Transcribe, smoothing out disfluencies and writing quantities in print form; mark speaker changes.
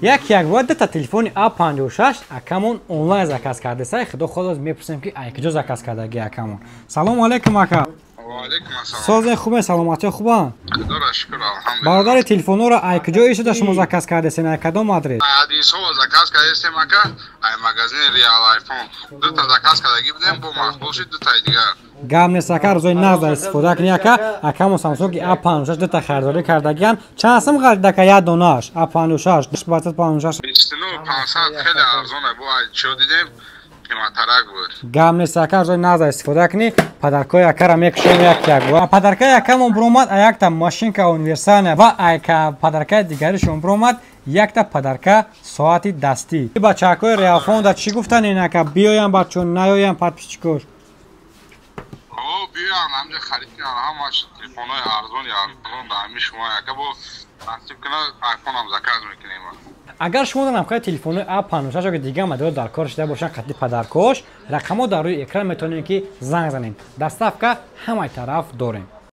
Speaker 1: Як як бояд дута телефони А56 акамон онлайн заказ кардеса. Худо хоҳад, мепурсем, ки ай куҷо заказ кардаги акамон. Салому алейкум, ака. Созен, хубе, саломатиё хубанд? Бародари, телефонҳоро ай куҷо ишуда шумо заказ кардесен, ай кадом адрес?
Speaker 2: Адресҳо заказ кардесем, ака, ай магазини Реал Айфон. Дута заказ кардагӣ будем, бо мақбул шуд дутаи дигар.
Speaker 1: Гап нест, ака, рӯзои нағз истифода кунӣ, ака. Акамо Самсунги А56 дута харидорӣ кардагиан. Чанд сум ғарид, ака, як донааш А56 556?
Speaker 2: 29 500, хеле арзона бо ай чо дидем, қиматтарак буд.
Speaker 1: Гап нест, ака, рӯзои нағз истифода кунӣ. Подаркои акара мекушем як як. Подаркаи акамон буромад а якта машинка универсальная ва айка подаркаи дигаришон буромад якта подарка соати дастӣ. Бачаҳакои Реалфонда чӣ гуфтан ин, ака? Биёям бачо, наёям подписчикош?
Speaker 2: Биёян, ҳамҷа харид кунан, ҳамаш телефонҳои арзони арзон да ҳами шумо, ака, бо насиб кунад, айфонам заказ мекунем.
Speaker 1: Агар шумо дар намхои телефонҳои А56 ки дигар моделҳо дар кор шуда бошанд, қатъи подаркош рақамҳо дар рӯи экран, метавонем, ки занг занем. Доставка ҳамаи тараф дорем.